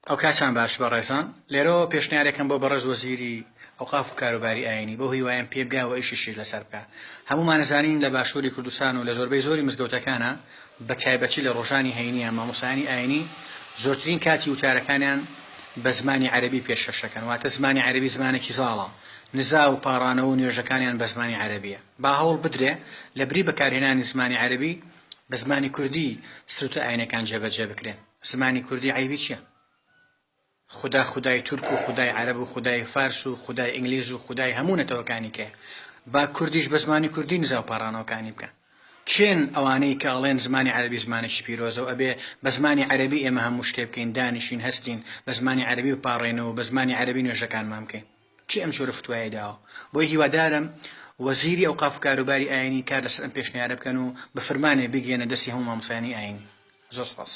ئەوکاتان باش بەڕێزان، لێرەوە پێشنیارێکم بۆ بەڕێز وەزیری ئەوقاف و کاروباری ئاینی، بەو هیوایەم پێ بگا و ئیشیشی لەسەر بکا. هەموومان ئەزانین لە باشووری کوردستان و لە زۆربەی زۆری مزگەوتەکانا بە تایبەتی لە ڕۆژانی هەینییا مامۆستایانی ئاینی زۆرترین کاتی وتارەکانیان بە زمانی عەرەبی پێشکەش ئەکەن واتە زمانی عەرەبی زمانێکی زاڵە نزا و پاڕانەوە و نوێژەکانیان بە زمانی عەرەبیە با هەوڵ بدرێ لە بری بەکارهێنانی زمانی عەرەبی بە زمانی کوردی سروتە ئاینەکان جێبەجێ بکرێن. زمانی کوردی عەیبی چیە؟ خودا خودای تورک و خودای عەرەب و خودای فارس و خودای ئینگلیز و خودای هەموو نەتەوەکانی کەیە با کوردیش بە زمانی کوردی نزا و پاڕانەوەکانی بکا. کێن ئەوانەی کە ئەڵێن زمانی عەرەبی زمانێکی پیرۆزە و ئەبێ بە زمانی عەرەبی ئێمە هەموو شتێ بکەین دانیشین هەستین بە زمانی عەرەبی بپاڕێینەوە و بە زمانی عەرەبی نوێژەکانمان بکەین؟ کێ ئەم جۆرە فتوایەی داوە؟ بۆیە هیوادارم وەزیری ئەوقاف و کاروباری ئایینی کار لەسەر ئەم پێشنیارە بکەن و بە فرمانێ بیگەیەنە دەستی هەموو مامۆستایانی ئایینی. زۆر سپاس.